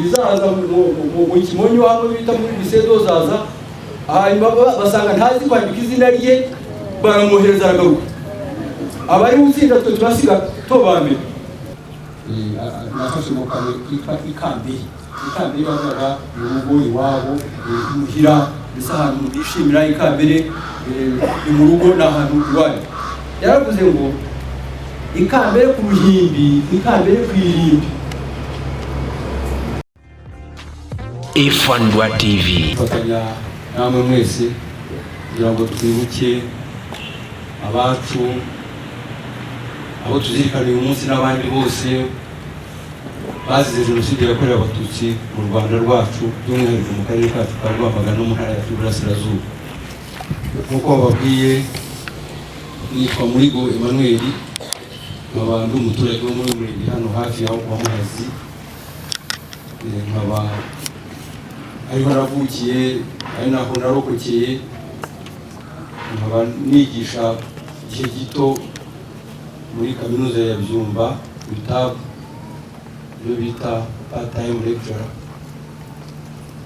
izaza mu Kimonyo, hamwe bita muri Lycée de Zaza. Hanyuma basanga ntazi kwandika izina rye, baramwohereza aragaruka, abari gutsinda, twe turasiga tuba mbere. Nafashe mu kantu kitwa ikambere. Ikambere bavugaga mu rugo iwabo, imuhira, mbese ahantu umuntu yishimira. Ikambere ni mu rugo, ni ahantu iwanyu. Yaravuze ngo ikambere ku ruhimbi, ikambere ku irimbi. Ifandwa TV. Gufatanya namwe mwese kugira ngo twibuke abacu, abo tuzirikana uyu munsi n'abandi bose bazize Jenoside yakorewe Abatutsi mu Rwanda rwacu, by'umwihariko mu karere kacu ka Rwamagana no mu ntara yacu y'Iburasirazuba. Nk'uko bababwiye, nitwa Murigo Emmanuel, nkaba ndi umuturage wo muri murenge hano hafi yaho kwa Muhazi. Nkaba ariho navukiye, ari naho narokokeye, nkaba nigisha igihe gito muri Kaminuza ya Byumba, UTAB, ibyo bita part time lecturer,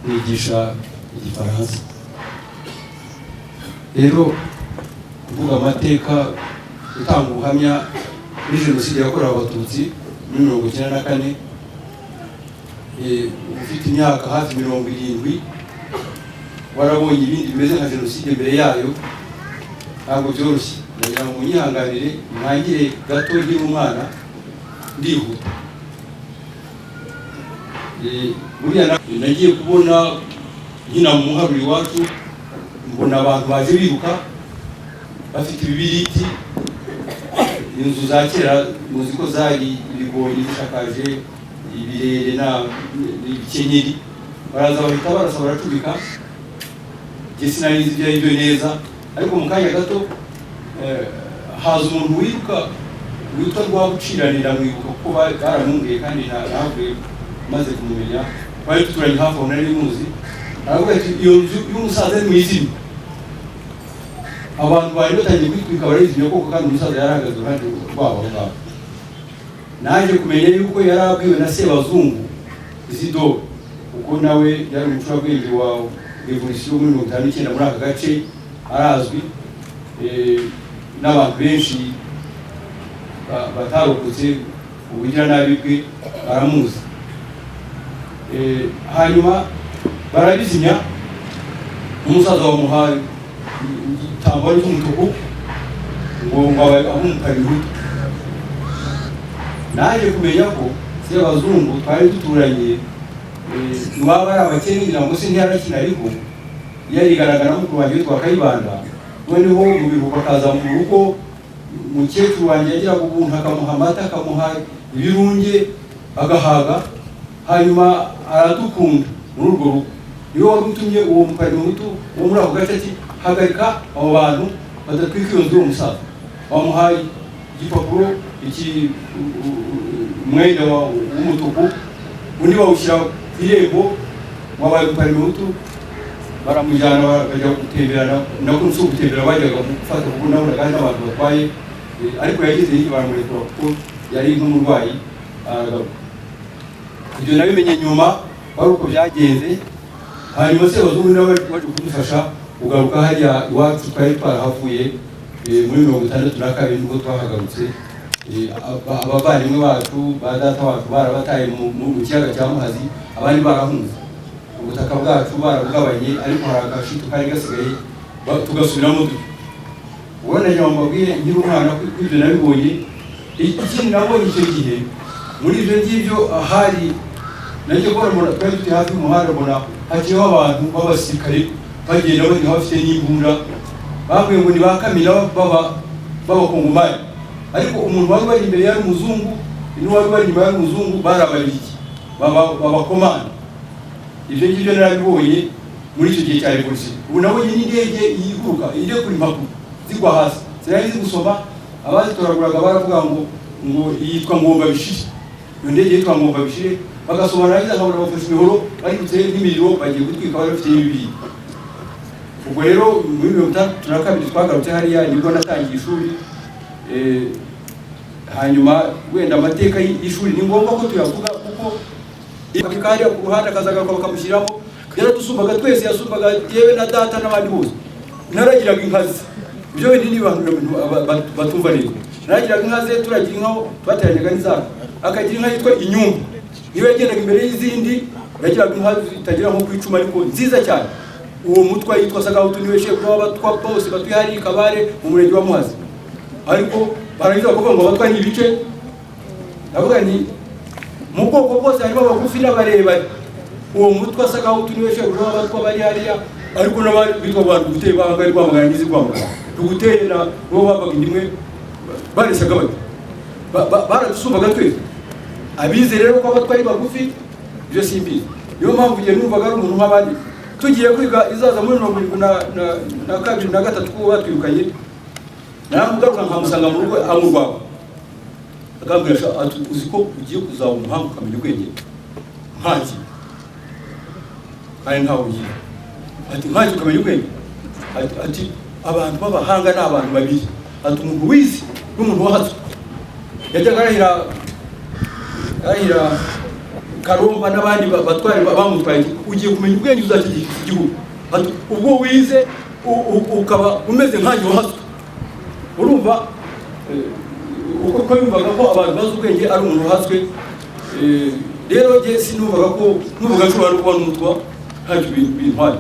nigisha Igifaransa. Rero kuvuga amateka, gutanga ubuhamya kuri Jenoside yakorewe Abatutsi muri 94, ufite imyaka hafi 70, warabonye ibindi bimeze nka jenoside mbere yayo, ntabwo byoroshye. Ndagira ngo munyihanganire ntangire gato nkiri umwana, ndihuta. Buriya nagiye kubona nkina mu muharuro iwacu, mbona abantu baje biruka bafite ibibiriti. Inzu za kera muzi ko zari ibigonyi zisakaje ibirere na ibikenyeri. Baraza bahita barasa, baracurika. Njye sinari nzi ibyo ari byo neza, ariko mu kanya gato haza umuntu wiruka witwa Rwabuciranira. Mwibuka kuko baramumbwiye kandi navuye maze kumumenya, twari duturanye hafi aho, nari muzi. Aravuga ati: "Iyo nzu y'umusaza ni muyizimye." Abantu bari batangiye kwitwika, barayizimya koko, kandi umusaza yari ahagaze iruhande rwabo aho ngaho. Naje kumenya yuko yari abwiwe na Sebazungu Isidore, kuko nawe yari umucurabwenge wa revolution muri 59 muri aka gace, arazwi n'abantu benshi batarokotse ubugiranabi bwe baramuzi. Hanyuma barabizimya, umusaza bamuha igitambaro cy'umutuku ngo abe amumukarihuta. Naje kumenya ko Sebazungu twari duturanye, iwabo ari abakene, ngira ngo se ntiyarakina, ariko yariganaga na mukuru wanjye witwa Kayibanda. Noneho mu biruhuko akaza mu rugo, umukecuru wanjye yagiraga ubuntu akamuha amata, akamuha ibirunge agahaga, hanyuma aradukunda muri urwo rugo. Niwe wari utumye uwo muparimuhutu wo muri ako gace ati: "Hagarika abo bantu badatwika iyo nzu y'uwo musaza." Bamuhaye igipapuro, iki, umwenda w'umutuku, undi bawushyira ku irembo, wabaye umuparimuhutu. Baramujyana, bajya gutemberana, nako si ugutembera, bajyaga gufata, kuko nabonaga hari n'abantu batwaye. Ariko yageze hirya baramurekura kuko yari nk'umurwayi, aragaruka. Ibyo nabimenye nyuma wari uko byagenze. Hanyuma Sebazungu nawe waje kudufasha kugaruka hariya iwacu twari twarahavuye muri 62, nibwo twahagarutse. Abavandimwe bacu ba data wacu barabataye mu kiyaga cya Muhazi, abandi barahunze, ubutaka bwacu barabugabanye, ariko hari agashitu kari gasigaye, tugasubiramo dutyo. Ubwo nagira ngo mbabwire nkiri umwana ko ibyo nabibonye. Ikindi nabonye icyo gihe muri ibyo ngibyo, ahari nagiye kubona mbona twari dutuye hafi y'umuhanda, mbona haciyeho abantu b'abasirikare bagenda bagenda bafite n'imbunda. Bambwiye ngo ni ba Kamina b'Abakongomani, ariko umuntu wari bari imbere yari umuzungu, n'uwari bari inyuma yari umuzungu, bari Ababiligi babakomanda. Ibyo ngibyo narabibonye muri icyo gihe cya revolution. Ubu nabonye n'indege yiguruka irekura impapuro zigwa hasi, sinari nzi gusoma. Abazitoraguraga baravuga ngo yitwa Ngomba Bishire, iyo ndege yitwa Ngomba Bishire. Bagasoma, narangiza nkabona bafashe imihoro, barutse n'imiriro, bagiye gutwika, bari bafite n'ibibiri. Ubwo rero muri 62 twagarutse hariya, nibwo natangiye ishuri. Hanyuma wenda amateka y'ishuri ni ngombwa ko tuyavuga kuko Kariya ku ruhande akazagaruka bakamushyiramo. Yaradusumbaga twese, yasumbaga yewe na data n'abandi bose. Naragiraga inka ze, ibyo bindi ni ibintu batumva neza. Naragiraga inka ze, turagira inka, twateranyaga n'izacu, akagira inka yitwa Inyumba, niyo yagendaga imbere y'izindi. Yagiraga inka zitagera nko ku 10 ariko nziza cyane. Uwo mutwa yitwa Sagahutu, niwe shebuja w'abatwa bose batuye hariya i Kabare mu murenge wa Muhazi. Ariko barangiza bakavuga ngo abatwa ni ibice. Ndavuga nti mu bwoko bwose harimo abagufi n'abarebare. Uwo mutwa Sagahutu niwe shebuja w'abatwa bari hariya, ariko n'abandi bitwa ba Ruguteye bahanga ari Rwamagana n'izi Rwamagana, Ruguteye na bo bavaga inda imwe, baresaga bati baradusumbaga twese. Abize rero ko abatwa ari bagufi, ibyo simbizi. Niyo mpamvu igihe numvaga ari umuntu nk'abandi, tugiye kwiga izaza muri 72 na 3, kuko batwirukanye, naramugaruka nkamusanga mu rugo amurwaho, akambwira ati uzi ko ugiye kuzaba umuhanga ukamenya ubwenge nkanjye, kandi ntawe ugiye, ati nkanjye ukamenya ubwenge, ati abantu b'abahanga ni abantu babiri, ati umuntu wize n'umuntu wahatswe. Yajyaga arahira Karomba n'abandi batwari bamutwaye, ati ugiye kumenya ubwenge uzategeka iki gihugu, ati ubwo wize ukaba umeze nkanjye wahatswe. Urumva uko yumvaga ko abantu bazi ubwenge ari umuntu wahatswe. Rero njye sinumvaga ko numvaga nshobora no kubona umutwa ntacyo bintwaye.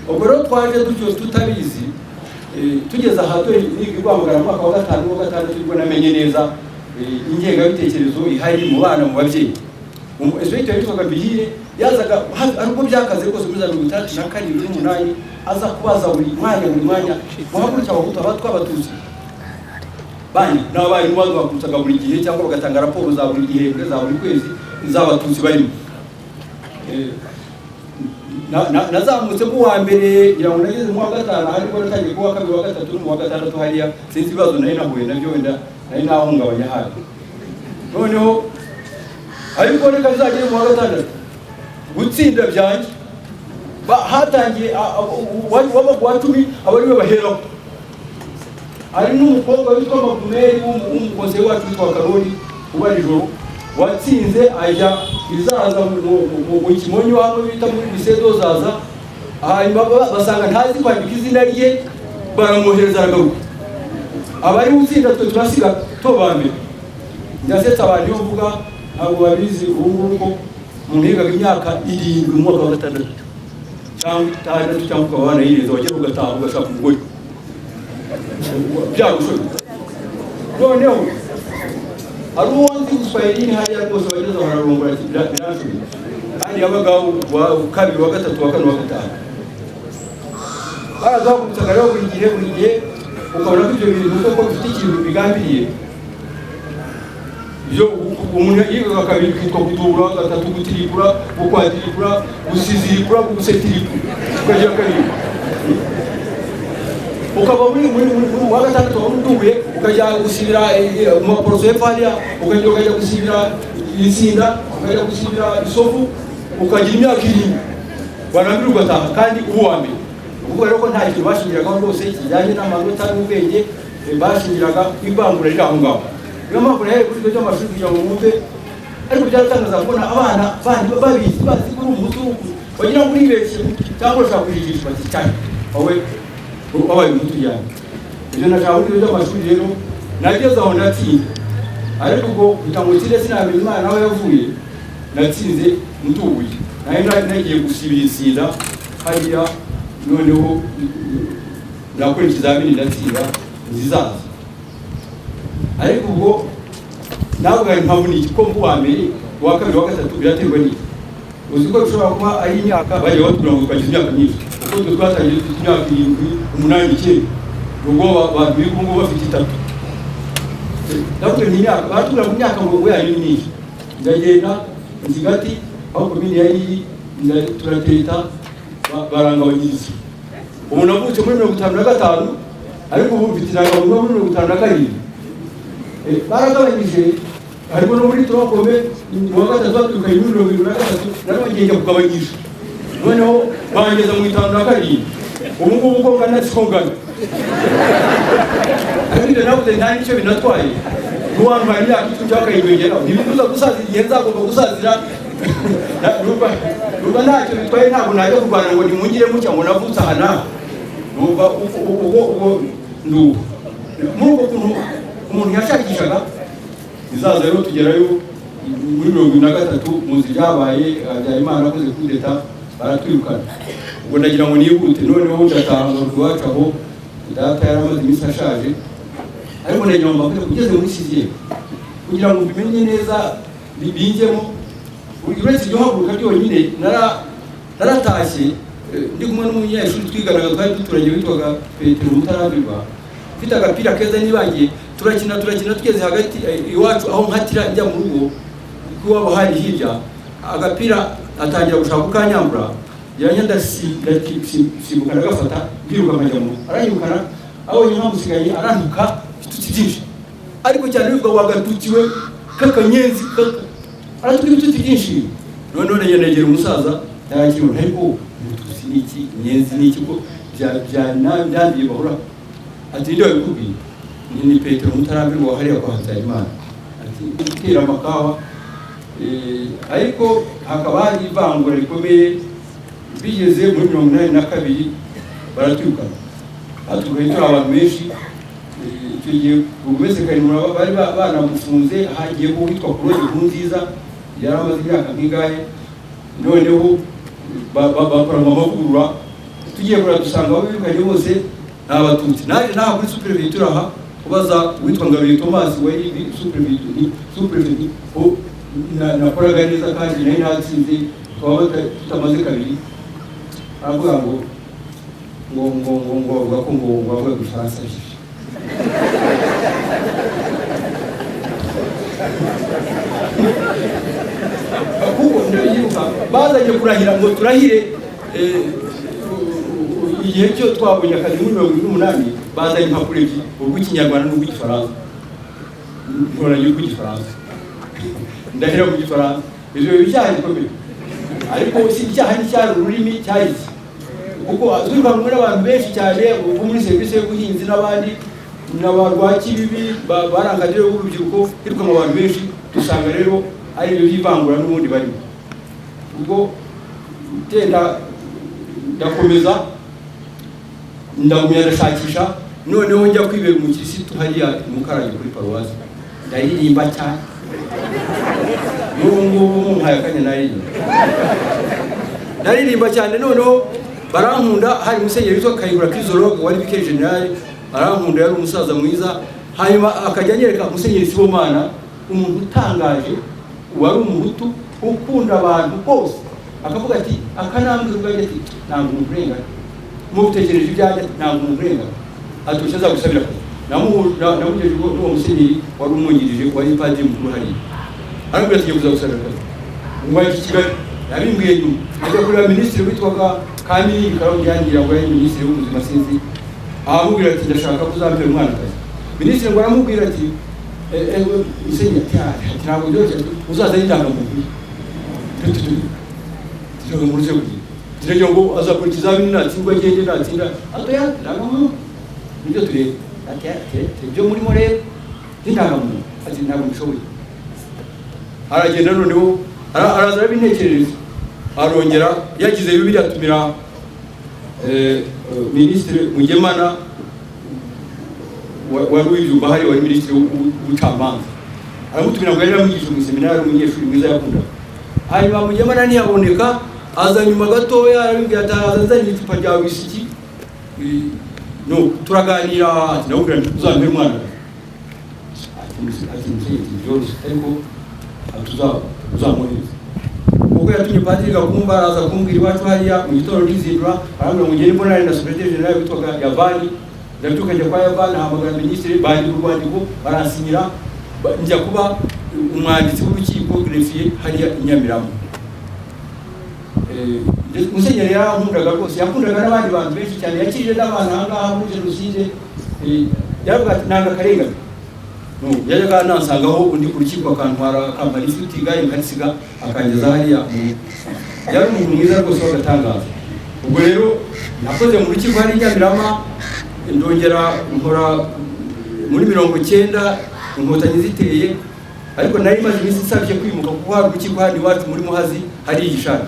Ubwo rero twaje dutyo tutabizi, tugeze aha dore niga i Rwamagana mu mwaka wa 5 wa 6, nibwo namenye neza ingengabitekerezo ihari mu bana, mu babyeyi. Inspecteur witwaga Bihire yazaga ariko byakaze rwose muri za 67 n'umunani, aza kubaza buri mwanya buri mwanya, muhaguruke abahutu, abatwa, abatutsi bandi n'abarimu baduhagurutsaga buri gihe cyangwa bagatanga raporo za buri gihembwe, za buri kwezi z'abatutsi barimo. Nazamutse mu wa mbere, ngira ngo nageze mu wa 5, ariko natangiye kuwa 2, wa 3 no mu wa 6 hariya, sinzi ibibazo nari nahuye nabyo, wenda nari nahungabanya hari. Noneho ariko reka nzagere mu wa 6 gutsinda byanjye, hatangiye wabaga uwa 10 aba ariwe baheraho. Hari n'umukobwa witwa Magumeri w'umukonseye wacu witwa Karori uba nijoro, watsinze ajya izaza mu Kimonyo hamwe bita muri lycée Zaza, hanyuma basanga ntazi kwandika izina rye, baramwohereza aragaruka, aba ari utsinda, twe turasiga tuba mbere. Ndasetsa abantu iyo mvuga, ntabwo babizi ubu ngubu ko umuntu yigaga imyaka 7 mu mwaka wa 6 cyangwa 6, cyangwa ukaba wanayirenza, wagera ugataha ugashaka umugore byagushoboye. Noneho hari uwo nzi Giswahili hariya rwose wageze aho ararongora, ati biranshoboye, kandi yabaga wa 2, wa 3, wa 4, wa 5. Baraduhagurutsaga rero buri gihe buri gihe, ukabona ko ibyo bintu koko bifite ikintu bigambiriye. Ibyo umuntu yigaga kabiri kitwa gutubura, gatatu gutirikura, gukwatirikura, gusizirikura, gusetirikura, ukagira karindwi, ukava muri wa 6 wari utubuye, ukajya gusibira mu maporoso hepfo hariya, ukajya gusibira insinda, ukajya gusibira isovu, ukagira imyaka 7, warambira ugataha kandi uba uwa mbere. Ukuvuga rero ko nta kintu bashingiragaho rwose kijyanye n'amanota n'ubwenge, bashingiraga ku ivangura riri aho ngaho. Niyo mpamvu nahereye kuri ibyo by'amashuri kugira ngo mwumve. Ariko byaratangaza kubona abana bandi babizi, bazi ko uri umuhutu, wagira ngo uribeshye cyangwa urashaka kujijisha, bati cyane wowe wabaye umuhutu cyane. Ibyo nashaka kuri ibyo by'amashuri rero, nageze aho ndatsinda, ariko ubwo kugira ngo nsinde sinamenya Imana aho yavuye, natsinze ntubuye. Nari nagiye gusibira insinda hariya, noneho ndakora ikizamini ndatsinda nzizaza. Ariko ubwo navuga impamvu ni iki ko mba uwa mbere, uwa 2, uwa 3, biraterwa n'iki? Uzi ko bishobora kuba ari imyaka bagiye batubwira ngo twagize imyaka myinshi, kuko twe twatangiye dufite imyaka 7, 8, 9, ubwo abantu biri ubu ngubu bafite 3. Ndavuga ni imyaka baratubwira ngo imyaka ngo yanyu ni myinshi. Ndagenda Nzigati aho komini yari iri, turateta barangabanyiriza. Ubu navutse muri 55, ariko ubu mfite indangamuntu muri 57. Baragabanyije, harimo no muri tronc commun mu wa 3 batwirukanye muri 73, narongeye njya kugabanyisha, noneho bangeza mu 57. Ubu ngubu uko ngana siko ngana, ariko ibyo navuze nta n'icyo binatwaye. N'uwantwaye imyaka 10 cyangwa 7 ngeraho, ntibibuza gusaza igihe nzagomba gusazira. Numva ntacyo bitwaye, ntabwo najya kurwana ngo nimungire mutya ngo navutse aha n'aha. Numva ubwo ndubu muri ubwo kuntu umuntu yashakishaga izaza. Rero tugerayo muri 73, muzi ibyabaye. Habyarimana akoze kudeta, baratwirukana. Ubwo ndagira ngo nihute, noneho ndataha ngaruka iwacu aho data yari amaze iminsi ashaje. Ariko ndagira ngo mbabwire, ugeze muri sixième, kugira ngo mbimenye neza binjyemo, uretse iryo haguruka ryonyine, naratashye ndi kumwe n'umunyeshuri twiganaga, twari duturanye, witwaga Petero Mutarambirwa, ufite agapira keza nibangiye. Turakina, turakina, tugeze hagati iwacu aho nkatira njya mu rugo, kuko iwabo hari hirya, agapira atangira gushaka kukanyambura. Yajya ndasimbuka, ndagafata, ndiruka nkajya mu rugo. Aranyirukana, abonye nkamusigaye arantuka ibitutsi byinshi, ariko cyane bivuga wagatutiwe k'akanyenzi aratuka ibitutsi byinshi. Noneho negera umusaza yarakiriwe, ariko umututsi ni iki, inyenzi ni iki, ko byandiye bahora? Ati: "Ninde wabikubwiye?" Ni Petero Mutarambirwa wa hariya kwa Habyarimana. Ati: "Gutera amakawa." Ariko hakaba hari ivangura rikomeye. Bigeze muri 82 baratwirukana, batwirukanye turi abantu benshi. Icyo gihe Burugumesitiri Kayinamura bari banamufunze, hagiye uwitwa Claude Nkurunziza, yari amaze imyaka nk'ingahe. Noneho bakora amavugurura, tugiye kureba dusanga abo birukanye bose ni Abatutsi. Naje naha kuri sous-préfecture aha kubaza uwitwa Ngaruye Thomas wari sous-préfet ko nakoraga neza kandi nari natsinze, twaba tutamaze kabiri. Aravuga ngo bavuga ko ngo bavuga igifaransa bibi. Kuko ndabyibuka bazanye kurahira ngo turahire, igihe cyo twabonye akazi muri 78, bazanye impapuro ebyiri, urw'ikinyarwanda n'urw'igifaransa. Ntoranya urw'igifaransa, ndahira mu gifaransa. Ibyo biba icyaha gikomeye, ariko si icyaha, nticyari ururimi, cyari iki? Kuko twirukanwe n'abantu benshi cyane bo muri serivisi y'ubuhinzi n'abandi n'abarwakibibi barangaje b'urubyiruko, hirukanwa abantu benshi. Dusanga rero ari ibyo by'ivangura n'ubundi barimo. Ubwo genda ndakomeza, ndagumya ndashakisha, noneho njya kwibera umukirisitu hariya mu Mukarange kuri paruwasi, ndaririmba cyane. N'ubu ngubu mumpaye akanya naririmba, ndaririmba cyane. Noneho barankunda. Hari musenyeri witwa Kayihura Chrysologue wari vicaire général, arankunda, yari umusaza mwiza. Hanyuma akajya anyereka musenyeri Sibomana, umuntu utangaje, wari umuhutu ukunda abantu bose, akavuga ati, akanambwira ubwanjye ati: "Ntabwo umuntu urengana, mutekereje ibyanjye, ntabwo umuntu urengana." Ati: "Ushaka azagusabira akazi." Namugejeje n'uwo musenyeri wari umwungirije, wari padiri mukuru hariya, arambwira ati: "Ngiye kuzagusabira akazi." Ngo ajye i Kigali, yabimbwiye nyuma, ajya kureba minisitiri witwaga Kamirindi Karongi, ngo yari minisitiri w'ubuzima sinzi, aramubwira ati: "Ndashaka ko uzampera umwana akazi." Minisitiri ngo aramubwira ati: "Musenyeri," ati: "ntabwo byoroshye, ati uzazane indangamuntu ye." Indangamuntu ze kugira turagira ngo azakora ikizamini, natsindwa agende, natsinda atoya. Indangamuntu nibyo tureba. Ati: "Ibyo murimo rero n'indangamuntu." Ati: "Ntabwo mbishoboye." Aragenda, noneho araza arabintekerereza, arongera yagize bibiri atumira minisitiri Mugemana wari w'ibyumba hari, wari minisitiri w'ubucamanza, aramutumira ngo yari yaramwigishije mu seminari, umunyeshuri mwiza yakundaga. Hanyuma Mugemana ntiyaboneka, aza nyuma gatoya, arabibwira ati araza nzanye icupa rya wisiki. No turaganira, ati: "Ndamubwira nti uzampere umwana." Ati: "Musenyeri, byoroshye, ariko uzamwohereza." Ubwo yatumye padiri Gakumba, araza kumbwira iwacu hariya mu gitondo, ndizindura, arambwira ngo ngende mbonane na secrétaire général witwaga Yavani. Ndabyuka njya kwa Yavani, ahamagara minisitiri, bandika urwandiko, baransinyira, njya kuba umwanditsi w'urukiko, greffier, hariya i Nyamirambo. Musenyeri yarankundaga rwose, yakundaga n'abandi bantu benshi cyane, yakirije n'abantu aha ngaha muri jenoside. Yaravuga ati: "Nanga akarengane." Yajyaga anansangaho undi ku rukiko, akantwara, akampara ifuti, igare nkarisiga, akangeza hariya. Yari umuntu mwiza rwose w'agatangaza. Ubwo rero nakoze mu rukiko hari i Nyamirama, ndongera nkora muri 90 Inkotanyi ziteye. Ariko nari maze iminsi nsabye kwimuka, kuko hari urukiko hano iwacu muri Muhazi, hari igishari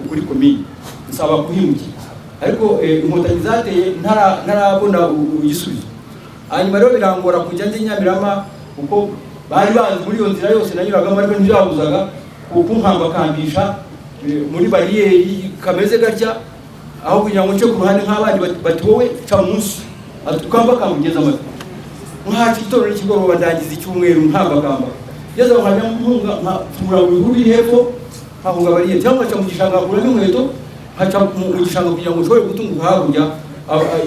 kuri komini, nsaba kuhimukira. Ariko Inkotanyi zateye ntarabona igisubizo. Hanyuma rero birangora kujya njya Nyamirama, kuko bari banzi muri iyo nzira yose nanyuragamo. Ariko ntibyabuzaga kunkambakambisha muri bariyeri kameze gatya, aho kugira ngo nce ku ruhande nk'abandi, bati: "Wowe ca munsi." Ati: "Ukambakamba ugeze amatwi." Nkaca igitondo n'ikigoroba, ndangiza icyumweru nkambakamba, ngeze aho nkajya mpunga, nkapfumura mu bihuru biri hepfo, nkahunga bariyeri, cyangwa nkaca mu gishanga, nkakuramo inkweto, nkaca mu gishanga kugira ngo nshobore gutunguka hakurya,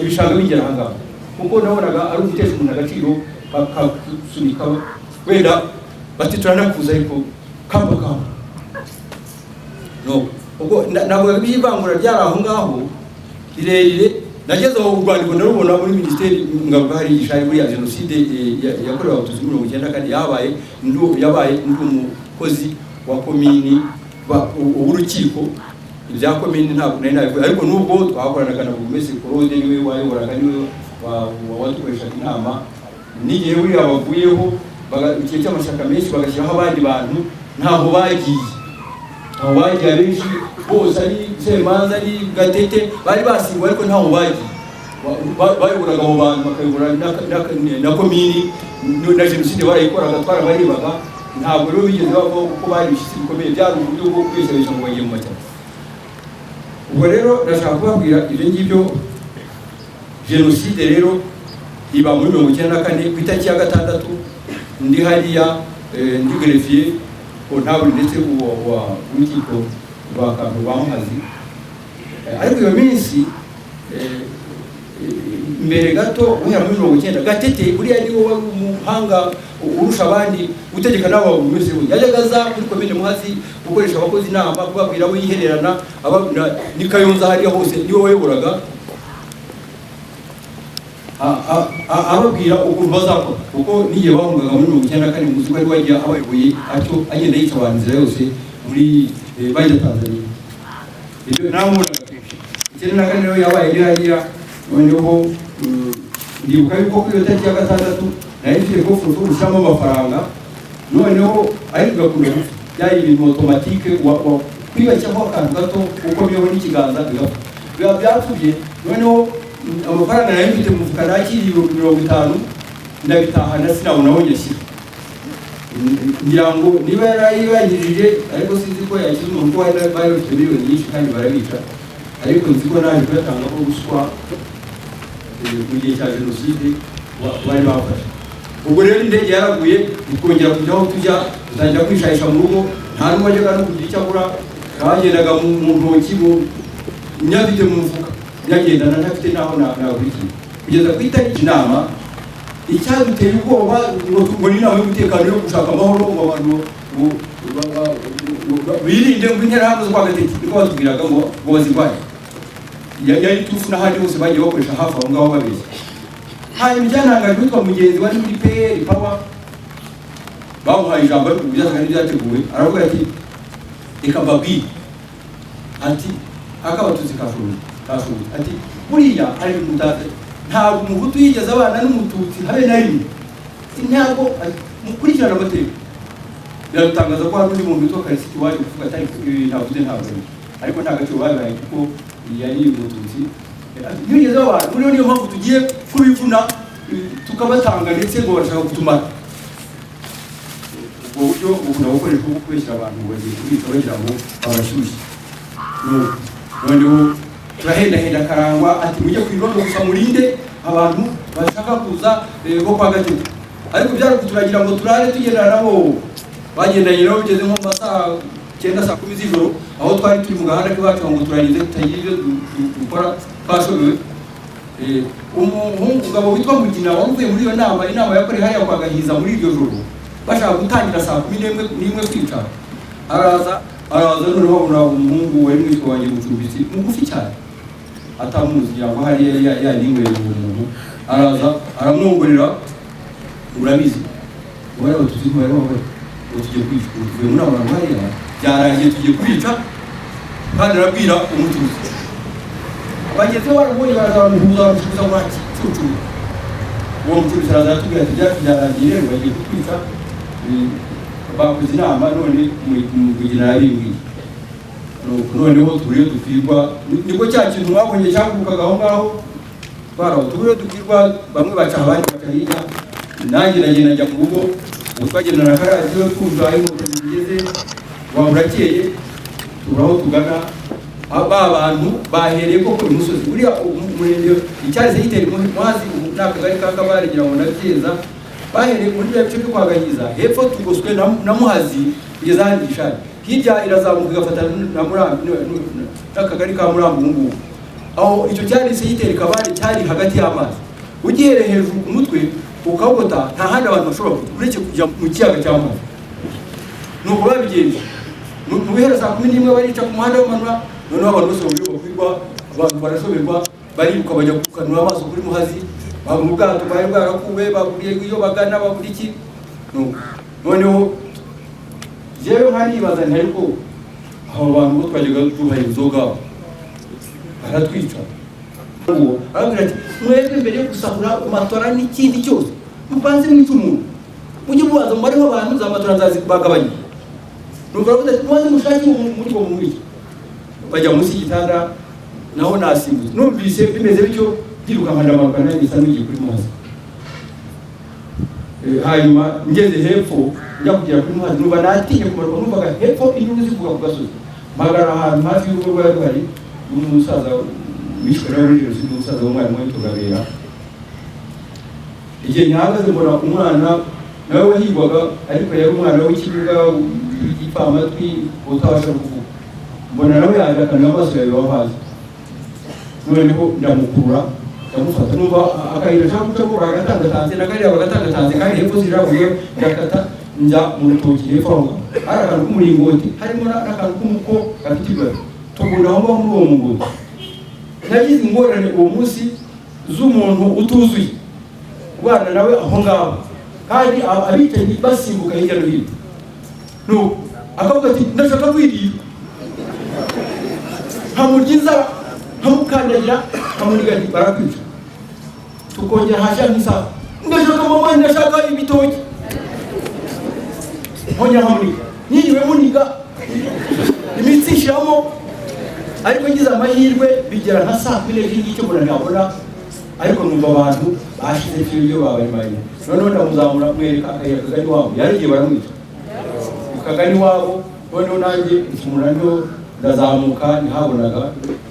ibishanga bigera aha ngaha, kuko nabonaga ari ugutesha umuntu agaciro, bakasunika wenda bati: "Turanakuza," ariko kamba kamba no. Ubwo navuga iby'ivangura ryari aho ngaho rirerire. Nageze aho urwandiko ndarubona muri minisiteri, ngaruka hari igishari. Buriya jenoside yakorewe Abatutsi muri 94 yabaye, yabaye ndi umukozi wa komini w'urukiko. Ibya komini ntabwo nari nabivuye, ariko nubwo twakoranaga na burugumesitiri Claude, niwe wayoboraga, niwe wadukoreshaga inama. N'igihe buriya bavuyeho, igihe cy'amashyaka menshi, bagashyiraho abandi bantu, ntaho bagiye, ntaho bagiye. Abenshi bose, ari Semanza, ari Gatete, bari basimbuwe, ariko ntaho bagiye. Bayoboraga abo bantu, bakayobora na komini, na jenoside barayikoraga, twarabarebaga. Ntabwo rero bigeze bavaho, kuko bari ibishyitsi bikomeye. Byari uburyo bwo kubeshyabeshya ngo bagiye mu mashyaka. Ubwo rero ndashaka kubabwira ibyo ngibyo. Jenoside rero iba muri 94 ku itariki ya 6, ndi hariya, ndi greffier comptable, ndetse uwo wa w'urukiko rwa Kantu rwa Muhazi. Ariko iyo minsi mbere gato, guhera muri 90, Gatete buriya niwe wari umuhanga urusha abandi gutegeka n'abo buri wese. Yajyaga aza kuri komine Muhazi gukoresha abakozi inama, kubabwira abo yihererana, ni Kayonza hariya hose niwe wayoboraga, ababwira ukuntu bazakora, kuko n'igihe bahungaga muri 94, muzi ko ari wagiye abayoboye atyo, agenda yica abantu inzira yose muri bajya Tanzania. Ibyo namubonaga kenshi. 94 rero yabaye iri hariya. Noneho ndibuka yuko kuri iyo tariki ya 6 nari mfite coffre-fort gushyiramo amafaranga, noneho ariko igakunda gupfa. Byari ibintu automatique, kwibashyaho akantu gato ukomyeho n'ikiganza bigapfa, biba byapfuye. Noneho amafaranga nari mfite mu mufuka, nakiriye 50,000, ndabitahana, sinabona aho nyashyira. Ngira ngo niba yarayibangirije, ariko sinzi ko yakize umuntu, kuko bari bafite miliyoni nyinshi kandi barabica. Ariko nzi ko naje kuyatangaho ruswa mu gihe cya jenoside bari bafashe. Ubwo rero indege yaraguye, ntitwongera kujya aho tujya, dutangira kwishahisha mu rugo. Nta n'uwajyaga no kugira icyo agura, bagendaga mu ntoki, mu nyafite mu mufuka, nyagendana, ntafite n'aho nagurikiye, kugeza ku itariki inama. Icyaduteye ubwoba ngo ni inama y'umutekano yo gushaka amahoro, ngo abantu birinde ngo Interahamwe zo kwa Gatete, niko batubwiraga, ngo bazirwanye. Yari tufu n'ahandi hose bagiye bakoresha hafi aho ngaho babeshya. Hanyuma icyantangaje, witwa Mugenzi wari muri PL Power, bamuhaye ijambo, ariko byasaga n'ibyateguwe. Aravuga ati: "Reka mbabwire," ati: "Ak'Abatutsi kashoboye, kashoboye." Ati: "Buriya hari ibintu mutazi, ntabwo Umuhutu yigeze abana n'Umututsi habe na rimwe." Ntabwo mukurikirana amateka. Biradutangaza ko hari undi muntu witwa Karisiti waje kuvuga ati: "Ariko ibi ntavuze ntabwo ari," ariko nta gaciro babihaye kuko yari Umututsi. Ntibigeze babana muri, niyo mpamvu tugiye kubivuna, tukabatanga, ndetse ngo barashaka kutumara. Ubwo buryo bukunda gukoreshwa bwo kubeshyira abantu ngo bagiye kubica, bagira ngo babashyushye. Noneho turahendahenda Karangwa ati: "Mujye ku irondo gusa murinde abantu bashaka kuza bo kwa Gatete." Ariko byari turagira ngo turare tugendana nabo. Bagendanye nabo bigeze nko mu masaha 9, saa 10 z'ijoro, aho twari turi mu gahanda k'iwacu, ngo turarinze tutagira ibyo dukora, twashobewe. Umuhungu, umugabo witwa Mugina wari uvuye muri iyo nama, inama yakorewe hariya kwa Gahiza muri iryo joro, bashaka gutangira saa 11 kwica, araza, araza. Noneho abona umuhungu wari mwitwa wanjye Mucumbitsi, mugufi cyane, atamuzi, ngira ngo hariya yaninyweye uwo muntu. Araza aramwongorera: "Urabizi, umubare w'Abatutsi ntibari wabari, ubu tugiye kwica, ubu tuvuye muri abo bantu hariya, byarangiye, tugiye kubica." Kandi arabwira Umututsi. Bagenzi be baramubonye, baraza baramuhuza, baramusubiza ngo cucu. Uwo mucuruzi araza aratubwira ati: "Ibyacu byarangiye rero, bagiye kutwica." Bakoze inama none Mugina yarimbwiye. Noneho turiyo dukwirwa, nibwo cya kintu mwabonye cyagurukaga aho ngaho twaraho, turiyo dukwirwa, bamwe baca abandi baca hirya, nanjye ndagenda njya mu rugo. Ubu twagendana na karadiyo twumva aho inkotanyi zigeze, waba urakeye, tubura aho tugana. Ba bantu bahereye koko imusozi uriya umurenge icyahise gitera Muhazi, ubu ni akagari ka Kabare ngira ngo na Byeza, bahereye muri bya bice byo kwa Gahiza hepfo, tugoswe na Muhazi kugeza handi Gishari, hirya irazamuka igafata na Murambi n'akagari ka Murambi. Ubu ngubu aho icyo cyahise gitera Kabare cyari hagati y'amazi, ugihereye hejuru ku mutwe ukawugota, nta handi abantu bashobora kujya uretse kujya mu kiyaga cy'amazi. Nuko babigenje mu bihera saa 11 barica ku muhanda w'amanura. Noneho abantu bose uburyo bakwirwa, abantu barashoberwa, bariruka bajya gukanura amaso kuri Muhazi, babura ubwato bwari bwarakuwe, baburiye iyo bagana, babura iki. Nuko noneho jewe nkanibaza nti ariko abo bantu bo twajyaga duha inzoga baratwica? Uwo arabwira ati: "Mwebwe mbere yo gusahura matora n'ikindi cyose, mubanze mwice umuntu, mujye mubaza umubare w'abantu, za matora nzazibagabanya." Nuko aravuga ati: "Mubanze mushake umuntu muri uwo mumwica." Bajya munsi y'igitanda, naho nasimbutse, numvise bimeze bityo, byirukanka ndamanuka, nanjye bisa n'ugiye kuri Muhazi. Hanyuma ngeze hepfo, njya kugera kuri Muhazi, numva natinye kumanuka, numvaga hepfo induru zivuga ku gasozi. Mpagarara ahantu hafi y'urugo rwari ruhari n'umusaza wishwe nawe muri jenoside, umusaza w'umwarimu witwaga Bera. Igihe ntihagaze, mbona umwana nawe wahigwaga, ariko yari umwana w'ikibuga w'igipfamatwi utabasha kuvuga. Mbona nawe yaje akanura amaso yawe hasi, noneho ndamukurura, ndamufata, numva akayira nshaka gucamo bagatangatanze na kariya bagatangatanze, kandi hepfo sinjabuye. Ndakata njya mu rutoki hepfo aho ngaho, hari akantu k'umuringoti, harimo n'akantu k'umuko gafite ibibabi, tugunda aho ngaho muri uwo mungoti. Nagize ingorane uwo munsi z'umuntu utuzuye ubana nawe aho ngaho, kandi abicanyi basimbuka hirya no hino. Nuko akavuga ati: "Ndashaka kwirira." Nkamurya inzara, nkamukandagira, nkamuniga, nti: "Barakwica." Tukongera hashira nk'isaha: "Ndashaka mama, ndashaka ibitoki." Nkongera nkamuniga, niriwe muniga imitsi ishiramo. Ariko ngize amahirwe bigera nka saa 12 n'igice, mbona ntabona, ariko numva abantu bashize ibyo babaremanye. Noneho ndamuzamura, mwereka akayira kagari iwabo, yaragiye baramwica kagari iwabo. Noneho nanjye nsumura, ndazamuka, ntihabonaga,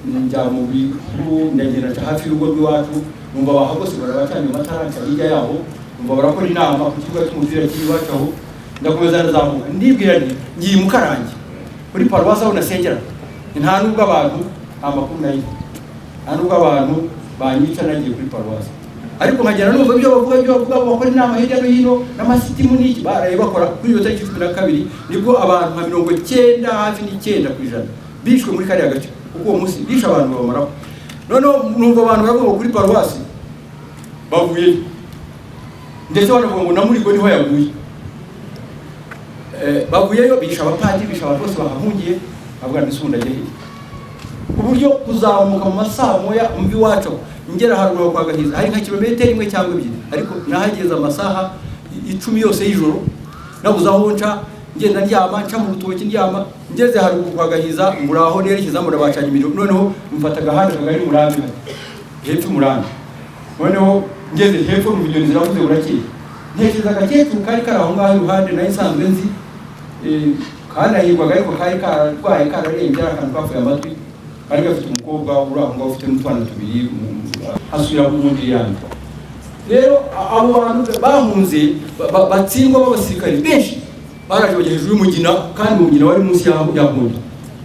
njya mu bihuru, ndagenda nca hafi y'urugo rw'iwacu, numva bahagose barabacanye amatara, nca hirya yaho, numva barakora inama ku kibuga cy'umupira kiri iwacu aho. Ndakomeza ndazamuka, ndibwira nti: "Ngiye Mukarange kuri paruwasi aho nasengera, nta nubwo abantu, nta makuru nayo, nta nubwo abantu banyica, nagiye kuri paruwasi." Ariko nkagenda numva ibyo bavuga, bakora inama hirya no hino n'amasitimu n'iki baraye bakora. Kuri iyo tariki 12 nibwo abantu nka 90 hafi 9% bishwe muri kariya gace, kuko uwo munsi bishe abantu babamaraho. Noneho numva abantu baravuga ngo kuri paruwasi bavuyeyo, ndetse banavuga ngo na Murigo niho yaguye. Bavuyeyo bishe abapadiri, bishe abantu bose bahahungiye. Bavuga nti: "Ubundi ajya hehe?" Ku buryo kuzamuka mu masaha moya umva iwacu aho, ngera haruguru kwa Gahiza hari nka kilometero 1 cyangwa 2, ariko nahageze amasaha 10 yose y'ijoro, nabuze aho nca, ngenda ndyama, nca mu rutoki ndyama. Ngeze haruguru kwa Gahiza, mbura aho nerekeza, mbona bacanye imiriro. Noneho mfata agahanda kagari Murambi, hepfo Murambi. Noneho ngeze hepfo mu inyoni ziravuze, burakeye. Ntekereza agakecuru kari kari aho ngaho iruhande nari nsanzwe nzi, kanahirwaga, ariko kari kararwaye, kararembye, ari akantu kapfuye amatwi, kari gafite umukobwa uri aho ngaho ufite n'utwana tubiri. Asubira mu ndiri yanjye. Rero abo bantu bahunze batsindwa b'abasirikare benshi baraje bajya hejuru y'umugina, kandi umugina wari munsi ya Nkongi.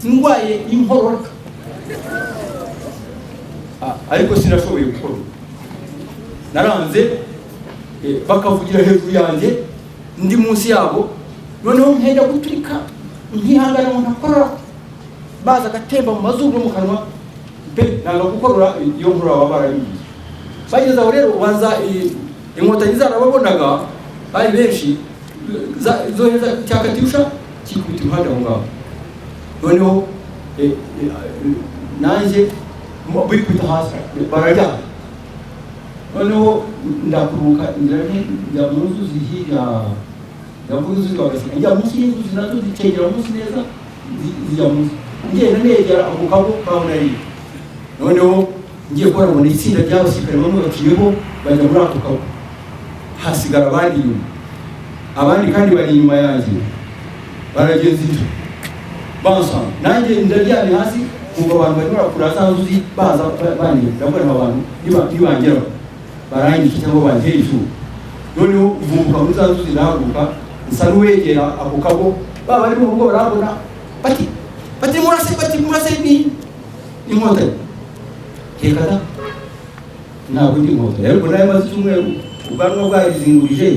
Ndwaye inkorora, ariko sinashoboye gukora, naranze, bakavugira hejuru yanjye ndi munsi yabo. Noneho nkenda guturika, nkihangana ngo ntakorora, baza agatemba mu mazuru no mu kanwa pe, nanga gukorora. Iyo nkorora baba barabigize. Bageze aho rero, ubanza inkotanyi zarababonaga, bari benshi, zohereza cya katyusha kikubita iruhande aho ngaho. Noneho nanjye bikubita hasi bararyama. Noneho ndakuruka, ngira nti njya mu nzuzi hirya. Ndavuga inzuzi bagaseka, njya munsi y'inzuzi, nazo zicengera munsi neza, zijya munsi, ngenda negera ako kago kaho nari. Noneho ngiye kubona, mbona itsinda ry'abasirikare bamwe baciyeho bajya muri ako kago, hasigara abandi inyuma. Abandi kandi bari inyuma yanjye baragenza ibyo bansanga, nanjye ndaryamye hasi, nkumva abantu barimo barakura za nzuzi baza banjye. Ndavuga nti abantu nibangeraho barangica cyangwa bantera icyuma. Noneho mvumbuka muri za nzuzi, ndahaguruka, nsa n'uwegera ako kago. Ba bari mu rugo barabona, bati murase, bati murase ni inkotanyi. Reka da, ntabwo ndi inkotanyi. Ariko nayo maze icyumweru ubwanwa bwarizingurije,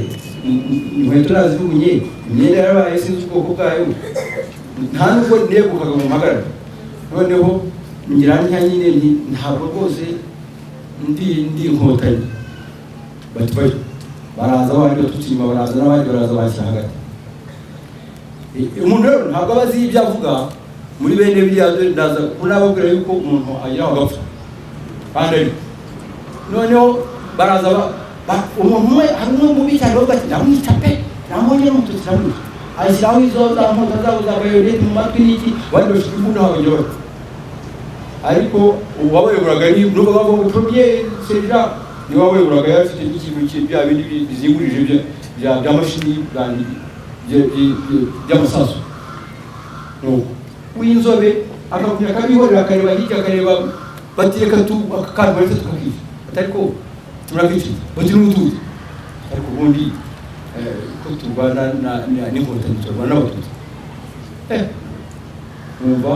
inkweto nazijugunye, imyenda yarabaye sinzi ubwoko bwayo, nta nubwo negukaga mu mpagarara. Noneho ngira ntya nyine nti ntabwo rwose ndi inkotanyi. Bati bari baraza, abandi batutsi inyuma baraza, n'abandi baraza bashyira hagati. Umuntu rero ntabwo aba azi ibyo avuga muri bene biriya. Dore ndaza kunababwira yuko umuntu ageraho agapfa kandi ari. Noneho baraza umuntu umwe, hari umwe mubi cyane bavuga ati ndamwica pe, namubonye n'umututsi ndamwica. Ashyiraho izo za nkota zabo za bayoneti mu matwi n'iki, abandi bafite imbunda habagera bati. Ariko uwabayoboraga ni nubwo bavuga ngo premier sergent, ni wabayoboraga, yari afite n'ikintu bya bindi bizingurije bya mashini by'amasasu. Nuko w'inzobe akagumya akabihorera, akareba hirya, akareba. Bati reka tu aka kantu baretse tukakica. Ati ariko turakica. Bati n'utuzi ariko ubundi ko turwana n'inkotanyi, turwana n'abatutsi. Numva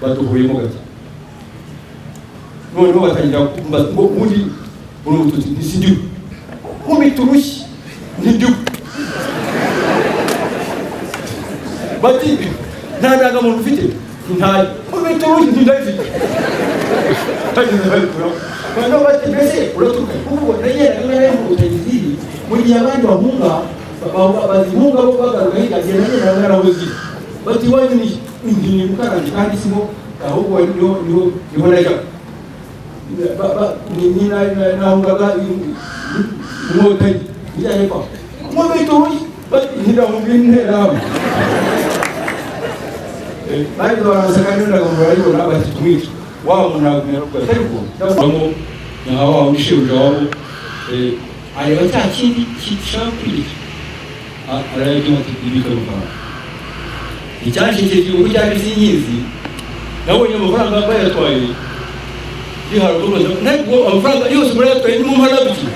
baduhuyemo gake. Noneho batangira kumbaza ngo ubundi uri umututsi? Nti sindiwe. Nkubita urushyi, ntindiwe. Bati nta ndangamuntu ufite? Ntayo. Nkubita urushyi, ntindayifite. Bageze babikuraho. Noneho bati mbese uraturuka kuko nagendaga naraye inkotanyi ziri mu gihe abandi bahunga, bazihunga bo bagaruka hirya, ngenda nagendaga naraho ziri. Bati iwanyu ni ni Mukarange, kandi siho, ahubwo niho najyaga. Nahungaga inkotanyi njya hepfo. Nkubita urushyi, bati ntidahunga interahamwe. Bageze baranseka, n'indangamuntu barayibona, bati tumwice. Wa muntu ntabwo ariko ndabona nka wa wundi shebuja wabo, areba cya kindi gishaka kwica, arayabwira ati ibika amafaranga. Icyanshekeje uko cyari sinyizi, nabonye amafaranga bayatwaye riharuguru, ntabwo amafaranga yose murayatwaye, ni mu mpara biki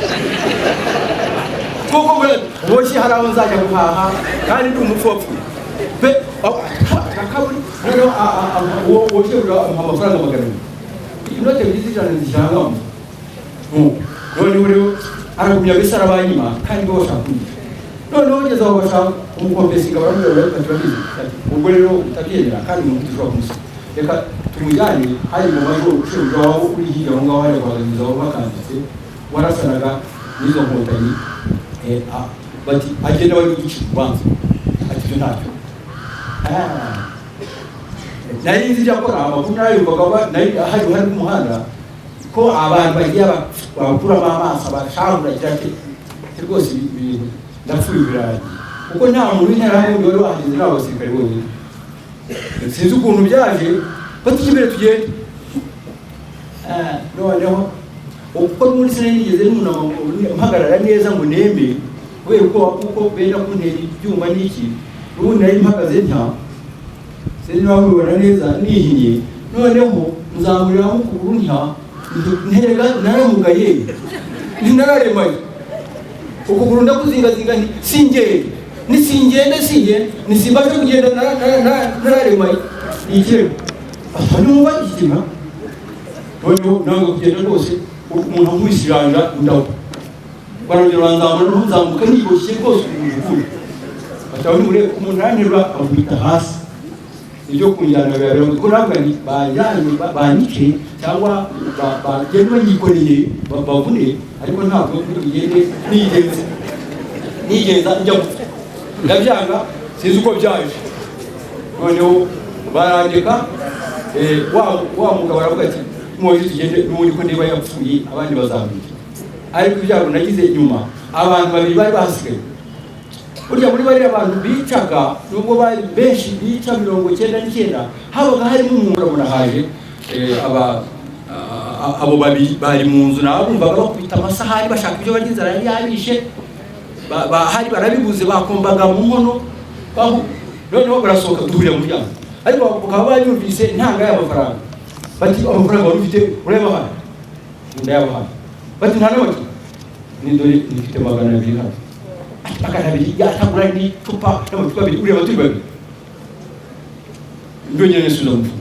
kuko boshye hari aho nzajya guhaha kandi ndi umupfu wapfuye pe akaburi. Noneho uwo shebuja amuha amafaranga 200, inote ebyiri z'ijana zishyirangamo. Noneho rero aragumya mbese arabanyima kandi bo bashaka kumwica. Noneho ugeze aho bashaka kumukompesinga, baramubwira bati turabizi, ubwo rero utabyemera kandi umuntu dushobora kumusiga, reka tumujyane hari mu majoro shebuja wabo uri hirya aho ngaho hariya guhaganiza aho bakanditse warasanaga n'izo nkotanyi. Bati agenda bari kuducira urubanza. Ati ibyo ntacyo. Nari nzi ibyo akora, amakuru narayumvaga nari hari uruhare rw'umuhanda ko abantu bagiye bakuramo amaso abashahura agira ati rwose ibi bintu ndapfuye birarangiye, kuko nta muntu w'interahamwe wari wahageze, ni abasirikare bonyine. Sinzi ukuntu byaje, bati imbere tugende. Noneho uko muri sinari nigeze nunama ngo mpagarara neza ngo neme, kubera ubwoba kuko benda kuntera ibyuma n'iki. Ubundi nari mpagaze ntya, sinzi niba mubibona neza, nihinye. Noneho nzamuriraho ukuguru ntya, nterega naramugaye, ntinararemaye ukuguru, ndakuzingazinga nti singende, nisingende singende, nisimbashe kugenda, nararemaye ikirego aha numva ikigina. Noneho nanga kugenda rwose, umuntu ankubise ijanja ndagwa, barongera baranzamura, noneho nzamuka niboshye rwose ukuguru ukundi. Bati murebe umuntu aranterura ankubita hasi. Ibyo kunjyana biba biragoye kuko navuga nti banjyanye banyice cyangwa bagende banyikoreye bavune, ariko ntabwo ndi bugende nigenza nigenza njya gupfa. Ndabyanga, sinzi uko byaje. Noneho barandeka. Wa mugabo aravuga ati mwoje tugende n'ubundi ko niba yapfuye abandi bazamwica. Ariko ibyago nagize nyuma, abantu babiri bari bahasigaye. Burya muri bariya bantu bicaga, nubwo bari benshi bica 99, habaga harimo umuntu. Urabona haje aba abo babiri bari mu nzu, nabo bumvaga bakubita amasahani bashaka ibyo barya, inzara yari yabishe. Bahari barabibuze, bakombaga mu nkono. Noneho barasohoka, duhurira mu muryango, ariko bakaba banyumvise intanga y'amafaranga. Bati: "Amafaranga wari ufite urayabahaye?" "Ndayabahaye." Bati: "Nta n'amaki ni dore nifite 200 hano." Ati: "200 yatagura n'icupa n'amacupa abiri, ureba turi babiri." Ndongera nisubiza mu mufuka.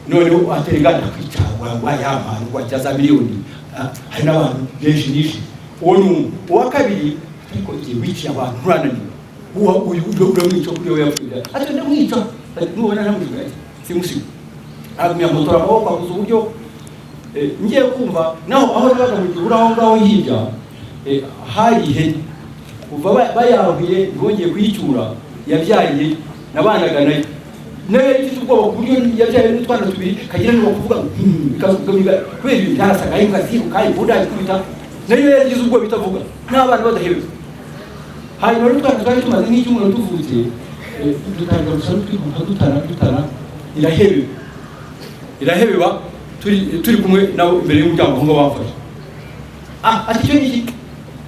Noneho aterega: "Ndakwica, wayampaye wajya za miliyoni." Hari n'abantu benshi nishe. Uwo ni umwe. Uwa kabiri: "Ariko igihe wiciye abantu nturananiwe, uwa uyu uramwica kuri we yapfuye." Ati: "Ndamwica." Ati: "Nubona ntamwica." Ati: "Simusiga." Agumya motora amaboko, abuze uburyo. Ngiye kumva naho aho nabaga mu gihuru aho ngaho hirya, hari ihene. Kuva bayahuye ntibongeye kuyicyura. Yabyaye, nabanaga nayo, nayo yari ifite ubwoba ku buryo yabyaye n'utwana tubiri, kagira ngo kuvuga kubera ibintu byarasaga, imbwa ziruka, imbunda ikubita, nayo yaragize ubwoba itavuga n'abana badahebewe. Hanyuma rero utwana twari tumaze nk'icyumweru tuvutse, dutangira gusa n'utwihuta, dutana dutana, irahebeba, irahebeba. Turi kumwe nabo imbere y'umuryango aho ngaho bamfashe. Ati: "Icyo ni iki?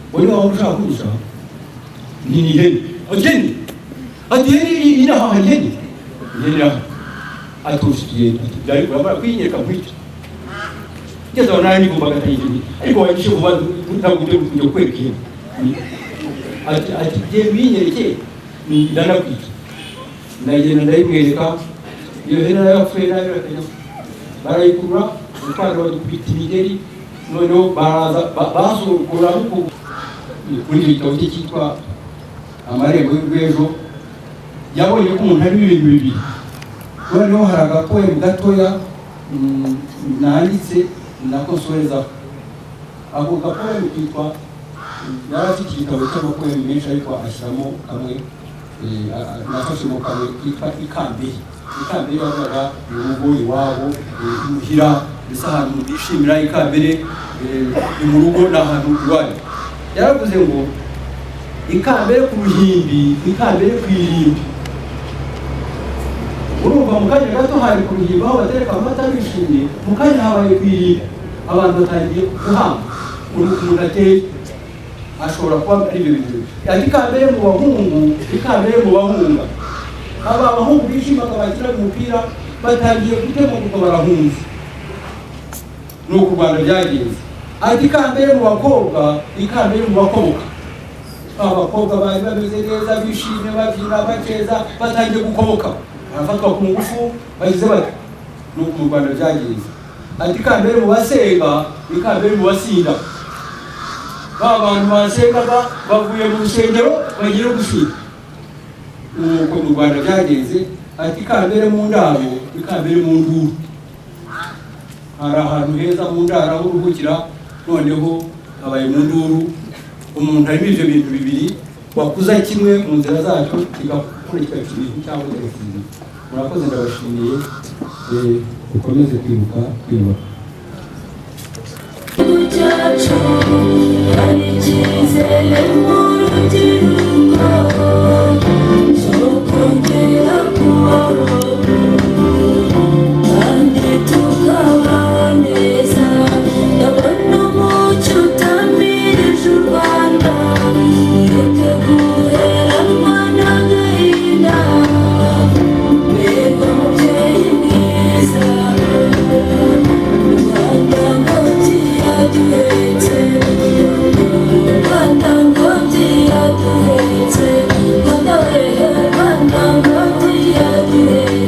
Wowe niba waba ushaka kurusha ni ihene." Ati: "Ihene?" Ati: "Ihene iri inaha, hari ihene, ihene iraha." Ati: "Ufite ihene?" Ati: "Byari urabona kuyinyereka nkwica." Ngeze aho nawe nigombaga atayihene, ariko wagishe vuba, ntabwo ujya kujya kukwereka ihene. Ati: "Genda uyinyereke, ndanakwica." Ndagenda ndayimwereka. Iyo hene nayo yapfuye nabi, bakajya barayikurura, utwana badukubita imigeri. Noneho baraza basukura kuri icyo gitabo cye cyitwa Amarembo y'Urw'ejo. Yabonye ko umuntu harimo ibintu bibiri. Noneho hari agapoem gatoya nanditse nakosorezaho. Ako gapoem kitwa, yari afite igitabo cy'amapoem menshi, ariko ashyiramo kamwe, nafashemo kamwe kitwa Ikambere. Ikambere yavugaga mu rugo iwabo, imuhira, mbese ahantu bishimira. Ikambere ni mu rugo, ni ahantu iwanyu. Yaravuze ngo: "Ikambere ku ruhimbi, ikambere ku irimbi." Urumva mu kanya gato hari ku ruhimbi aho batereka amata bishimye, mu kanya habaye ku irimbi, abantu batangiye guhamba. Ukuntu umuntu ateye ashobora kuba ari ibyo bintu bibiri. Ati: "Ikambere mu bahungu, ikambere mu bahunga." Aba abahungu bishimaga bakina umupira batangiye gutemaguka, barahunze. Ni uku u Rwanda byagenze. Ati: "Ikambere mu bakobwa, ikambere mu bakoboka." Abakobwa bari bameze neza, bishimye, babyina, bakeza, batangiye gukoboka, barafatwa ku ngufu, bagize bati. Ni uku mu Rwanda byagenze. Ati: "Ikambere mu basenga, ikambere mu basinda." Ba bantu basengaga bavuye mu rusengero bagiye gusinda. Nuko mu Rwanda byagenze. Ati: "Ikambere mu ndaro, ikambere mu nduru." Hari ahantu heza mu ndaro aho uruhukira, noneho habaye mu nduru. Umuntu harimo ibyo bintu bibiri, wakuza kimwe mu nzira zacyo kigakurikira ibintu cyangwa kigasinzira. Murakoze, ndabashimiye. Ukomeze kwibuka twiyubaka. Cyacu hari icyizere mu rubyiruko cyo kongera kubaho kandi tukabaho neza. Ndabona umucyo utamirije u Rwanda, mureke guheranwa n'agahinda. Mbega mubyeyi mwiza, Rwanda ngobyi yaduhetse, Rwanda ngobyi yaduhetse, Rwanda wehe, Rwanda ngobyi yaduhetse.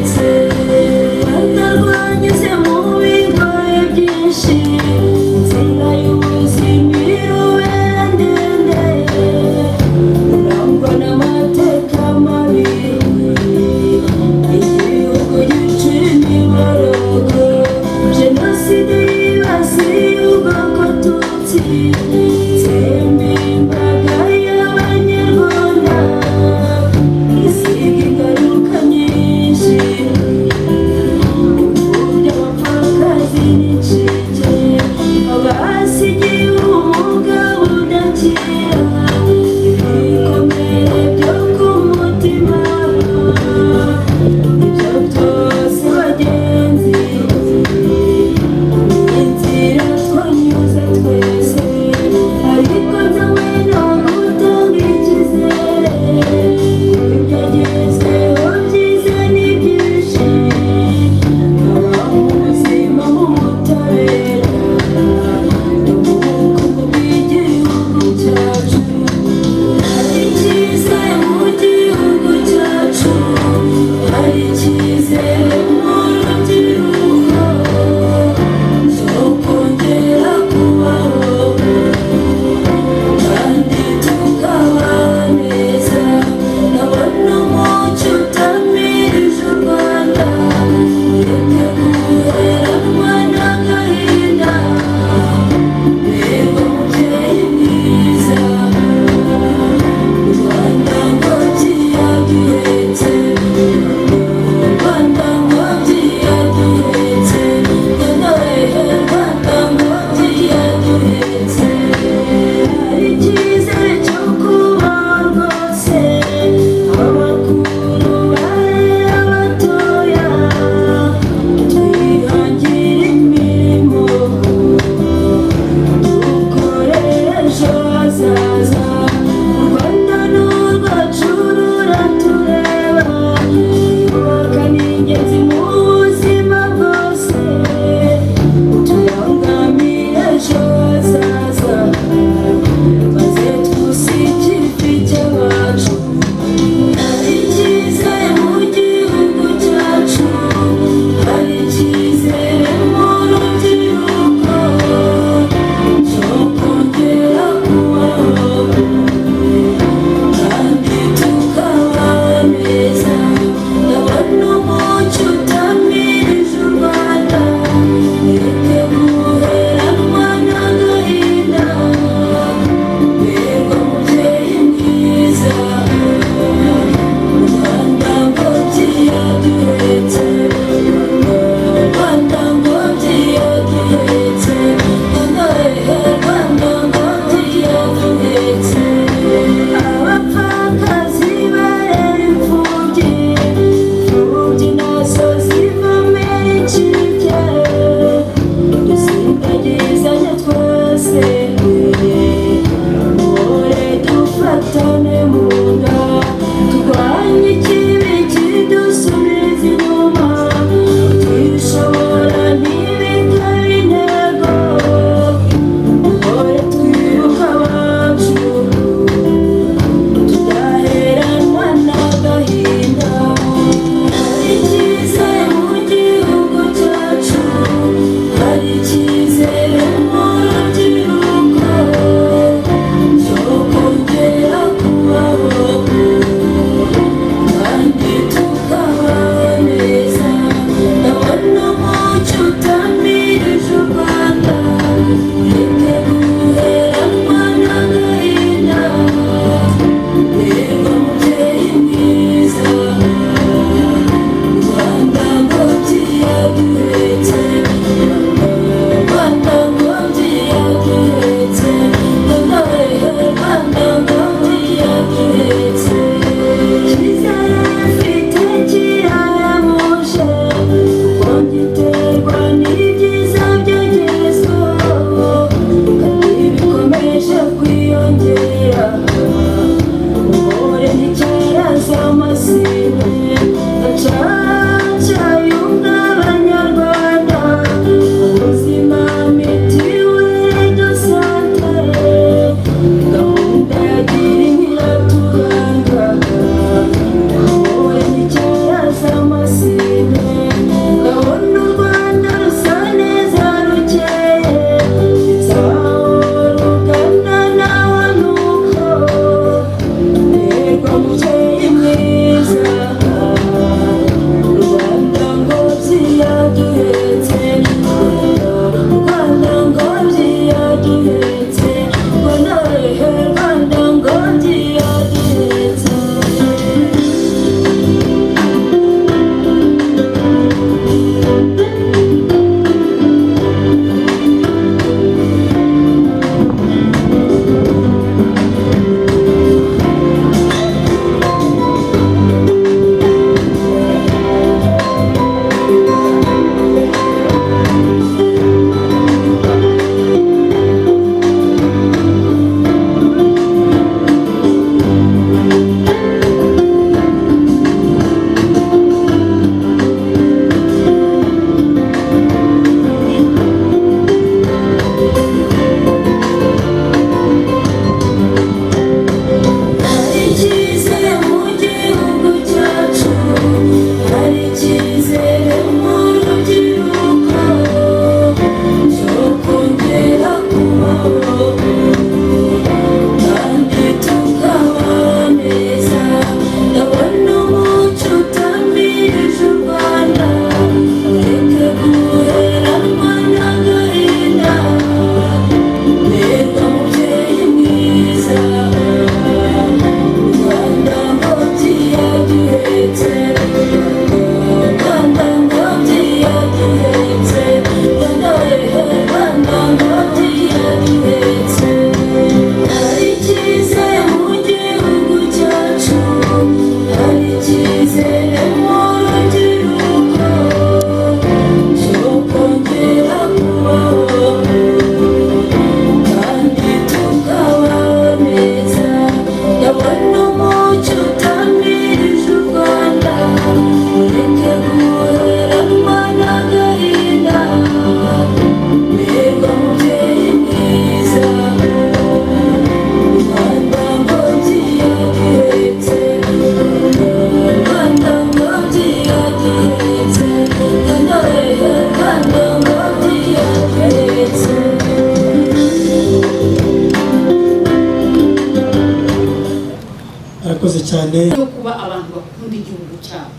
Cyane. Yo kuba abantu bakunda igihugu cyabo,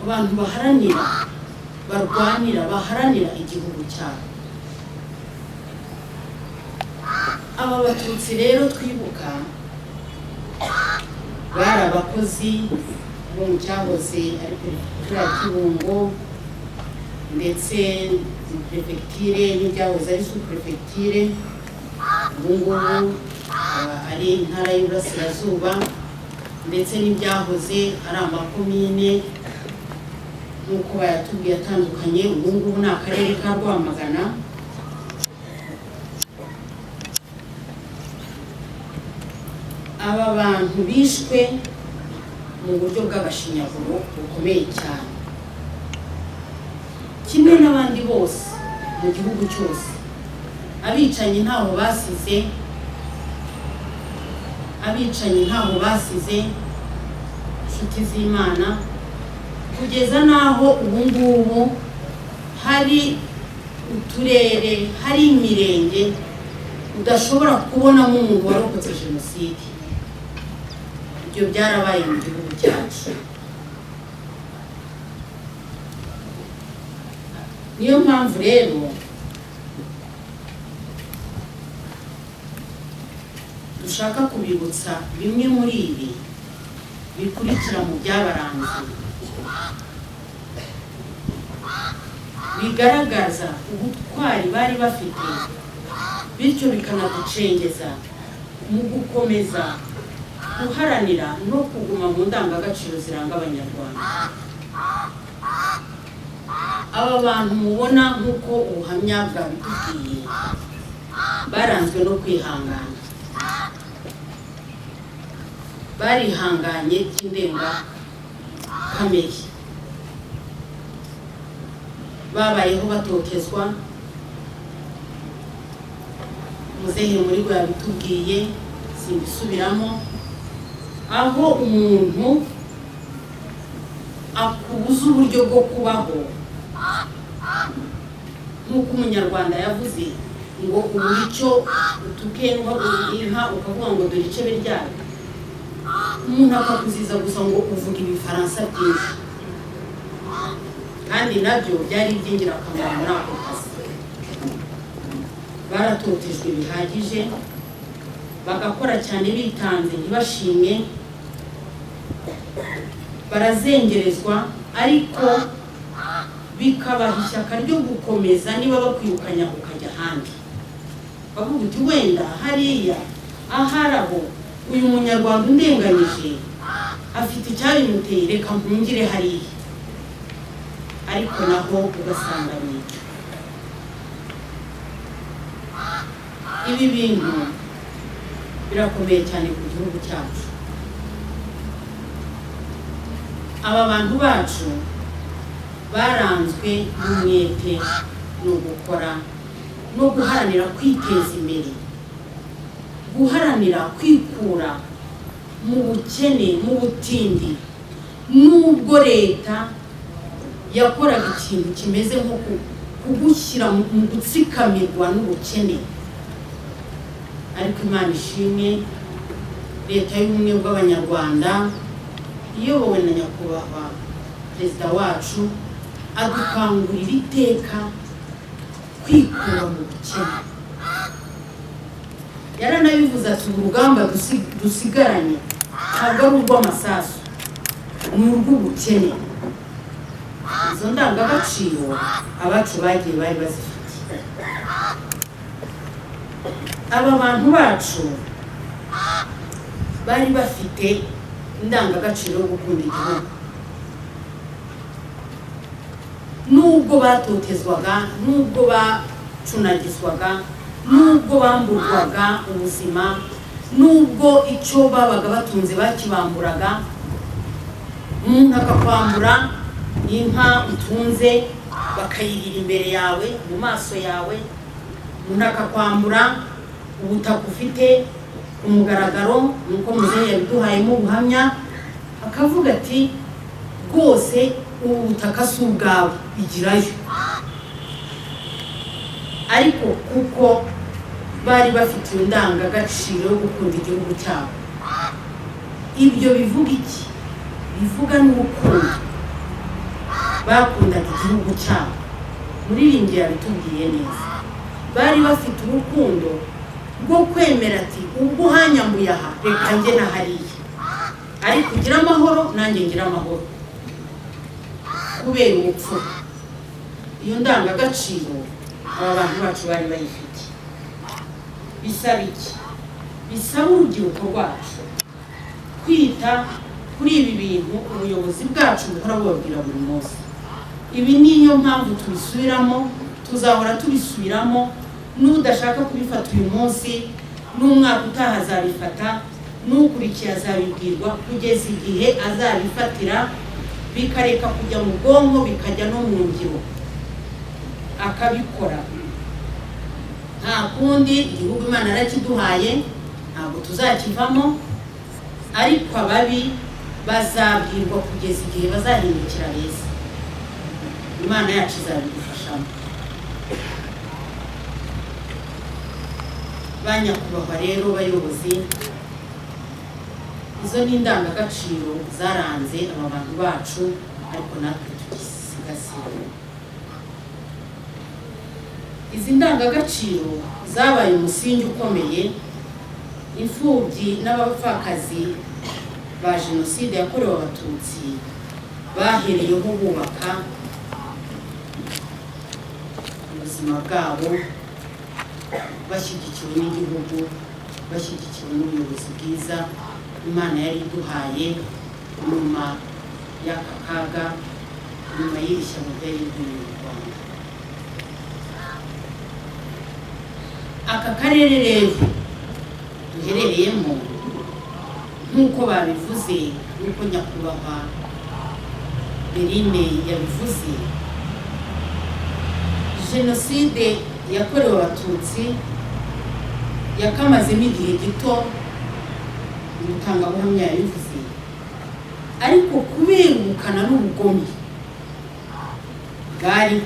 abantu baharanira, barwanira, baharanira igihugu cyabo. Aba Batutsi rero twibuka bari abakozi bo mu cyahoze ari perefegitura ya Kibungo, ndetse mu perefegitire n'ibyahoze ari superefegitire, ubu ngubu akaba ari Intara y'Iburasirazuba, ndetse n'ibyahoze ari amakomine nk'uko bayatubwiye atandukanye, ubu ngubu ni Akarere ka Rwamagana. Aba bantu bishwe mu buryo bw'agashinyaguro bukomeye cyane, kimwe n'abandi bose mu gihugu cyose. Abicanyi ntaho basize, abicanyi ntaho basize, inshuti z'Imana, kugeza n'aho ubu ngubu hari uturere, hari imirenge udashobora kubonamo umuntu warokotse jenoside. Ibyo byarabaye mu gihugu cyacu. Niyo mpamvu rero dushaka kubibutsa bimwe muri ibi bikurikira mu byabaranze, bigaragaza ubutwari bari bafite, bityo bikanaducengeza mu gukomeza guharanira no kuguma mu ndangagaciro ziranga Abanyarwanda. Aba bantu mubona, nk'uko ubuhamya bwabitubwiye, baranzwe no kwihangana, barihanganye by'indengakamere, babayeho batotezwa. Muzehe muri rwo yabitubwiye, simbisubiramo, aho umuntu akubuza uburyo bwo kubaho, nk'uko Umunyarwanda yavuze ngo ubura icyo utukendwa inka ukavuga ngo dore icebe ryayo, umuntu akakuziza gusa ngo uvuga Ibifaransa byinshi, kandi nabyo byari iby'ingirakamaro muri ako kazi. Baratotejwe bihagije, bagakora cyane bitanze ntibashimwe, barazengerezwa, ariko bikabaha ishyaka ryo gukomeza. Niba bakwirukanya ukajya ahandi, bavuga uti wenda hariya ahari aho uyu Munyarwanda undenganyije afite icyabimuteye, reka mpungire hariya, ariko naho ugasanga ni icyo. Ibi bintu birakomeye cyane ku gihugu cyacu. Aba bantu bacu baranzwe n'umwete no gukora no guharanira kwiteza imbere, guharanira kwikura mu bukene, mu butindi, nubwo leta yakoraga ikintu kimeze nko kugushyira mu gutsikamirwa n'ubukene. Ariko Imana ishimwe, Leta y'Ubumwe bw'Abanyarwanda iyobowe na Nyakubahwa Perezida wacu adukangurira iteka kwikura mu bukene. Yaranabivuze ati urugamba dusigaranye ntabwo ari urw'amasasu, ni urw'ubukene. Izo ndangagaciro abacu bagiye bari bazifite. Aba bantu bacu bari bafite indangagaciro yo gukunda igihugu, nubwo batotezwaga, nubwo bacunagizwaga, nubwo bamburwaga ubuzima, nubwo icyo babaga batunze bakibamburaga. Umuntu akakwambura inka utunze bakayirira imbere yawe, mu maso yawe, umuntu akakwambura ubutaka ufite ku mugaragaro, nuko muzehe yabiduhayemo ubuhamya, akavuga ati rwose ubu butaka si ubwawe, igirayo. Ariko kuko bari bafite iyo ndangagaciro yo gukunda igihugu cyabo, Ibyo bivuga iki? Bivuga n'urukundo bakundaga igihugu cyabo. Muririmbyi yabitubwiye neza, bari bafite urukundo rwo kwemera ati ubwo uhanyambuye aha reka njye na hariya, ariko ugira amahoro nanjye ngira amahoro, kubera ubupfura. Iyo ndangagaciro aba bantu bacu bari bayifite. Bisaba iki? Bisaba urubyiruko rwacu kwita kuri ibi bintu ubuyobozi bwacu buhora bubabwira buri munsi. Ibi niyo mpamvu tubisubiramo, tuzahora tubisubiramo. N'udashaka kubifata uyu munsi, n'umwaka utaha azabifata, n'ukurikiye azabibwirwa, kugeza igihe azabifatira bikareka kujya mu bwonko bikajya no mu ngiro, akabikora. Nta kundi, igihugu Imana yarakiduhaye, ntabwo tuzakivamo, ariko ababi bazabwirwa kugeza igihe bazahindukira beza. Imana yacu izabidufashamo. Ba nyakubahwa rero bayobozi, izo ni indangagaciro zaranze aba bantu bacu, ariko natwe tugisigasira. Izi ndangagaciro zabaye umusingi ukomeye imfubyi n'abapfakazi ba jenoside yakorewe Abatutsi bahereyeho bubaka ubuzima bwabo, bashyigikiwe n'igihugu, bashyigikiwe n'ubuyobozi bwiza Imana yari iduhaye nyuma y'aka kaga, nyuma y'iri shyano ryari riguye mu Rwanda. Aka karere rero duherereyemo, nk'uko babivuze, nk'uko nyakubahwa Berine yabivuze, jenoside yakorewe Abatutsi yakamazemo igihe gito, umutangabuhamya yabivuze, ariko kubera ubukana n'ubugome bwari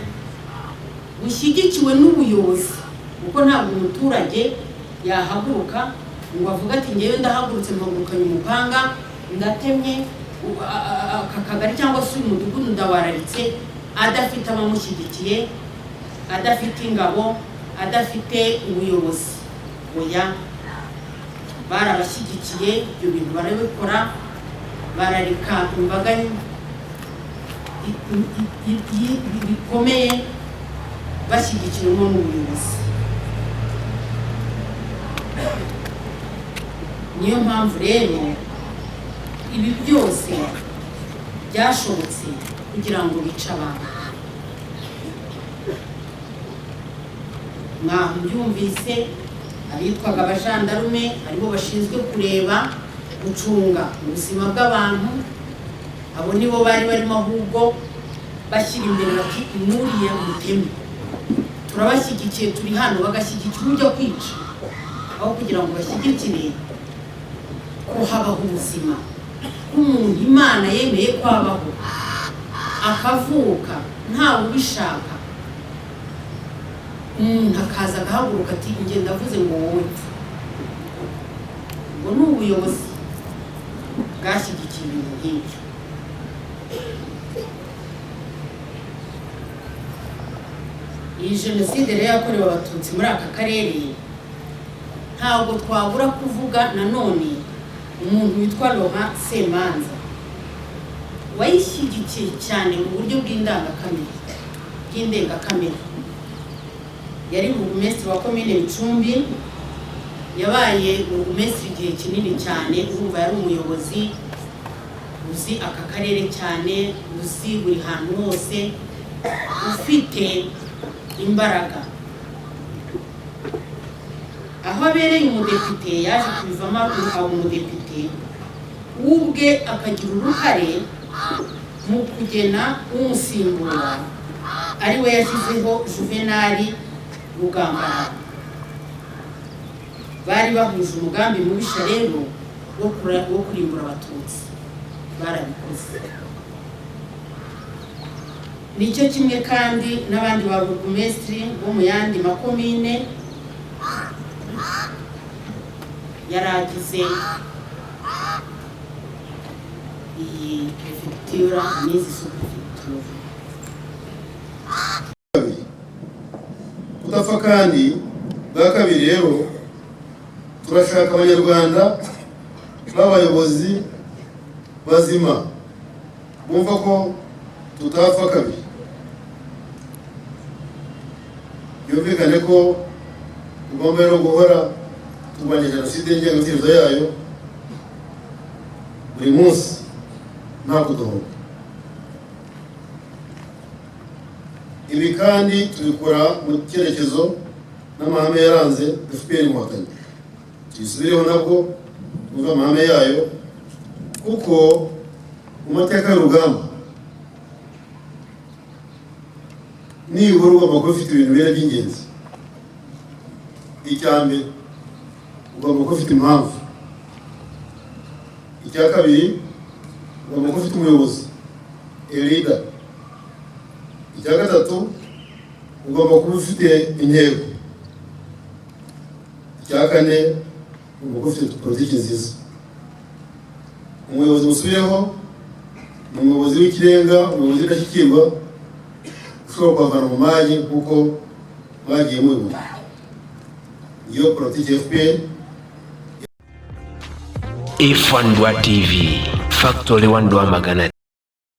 bushyigikiwe n'ubuyobozi, kuko ntabwo umuturage yahaguruka ngo avuge ati ngewe ndahagurutse mpagurukanye umupanga ndatemye aka kagari cyangwa se uyu mudugudu ndawararitse, adafite abamushyigikiye, adafite ingabo, adafite ubuyobozi. Oya, barabashyigikiye, ibyo bintu barabikora, barareka imbaga bikomeye bashyigikiwemo n'ubuyobozi. Niyo mpamvu rero ibi byose byashobotse kugira ngo bice abantu. Mwabyumvise, abitwaga abajandarume aribo bashinzwe kureba, gucunga ubuzima bw'abantu, abo nibo bari barimo ahubwo bashyira imbere bati nuriye muteme, turabashyigikiye, turi hano, bagashyigikira ujya kwica aho kugira ngo bashyigikire ko habaho ubuzima, k'umuntu Imana yemeye ko habaho, akavuka ntawe ubishaka, umuntu akaza agahaguruka ati njye ndavuze ngo wowe pfa. Ubwo ni ubuyobozi bwashyigikiye ibintu nk'ibyo. Iyi jenoside rero yakorewe Abatutsi muri aka karere, ntabwo twabura kuvuga nanone umuntu witwa Laurent Semanza, wayishyigikiye cyane mu buryo bw'indangakamere, bw'indengakamere. Yari burugumesitiri wa komine Bicumbi, yabaye burugumesitiri igihe kinini cyane, urumva yari umuyobozi uzi aka karere cyane, uzi buri hantu hose, ufite imbaraga. Aho abereye umudepite yaje kubivamo aba umudepite, ubwe akagira uruhare mu kugena umusimbura, ari we yashyizeho Juvenal Rugambarara. Bari bahuje umugambi mubisha rero wo kurimbura Abatutsi, barabikoze. Nicyo kimwe kandi n'abandi ba burugumesitiri bo mu yandi makomine yaragize Iyi perefegitura n'izi superefegitura. Kudapfa kandi bwa kabiri rero, turashaka Abanyarwanda b'abayobozi bazima bumva ko tutapfa kabiri. Byumvikane ko tugomba rero guhora turwanya jenoside n'ingengabitekerezo yayo buri munsi nta kudohoka. Ibi kandi tubikora mu cyerekezo n'amahame yaranze FPR Inkotanyi. Tuyisubireho nabwo twumve amahame yayo, kuko mu mateka y'urugamba nibura ugomba kuba ufite ibintu bine by'ingenzi. Icya mbere, ugomba kuba ufite impamvu. Icya kabiri, ugomba kuba ufite umuyobozi, a leader. Icya gatatu, ugomba kuba ufite intego. Icya kane, ugomba kuba ufite politiki nziza. Umuyobozi musubiyeho ni umuyobozi w'ikirenga, umuyobozi w'indashyikirwa ushobora kubavana mu mage nk'uko bagiye mubibona. Iyo politiki FPR. F1 TV Factory 1 Magana.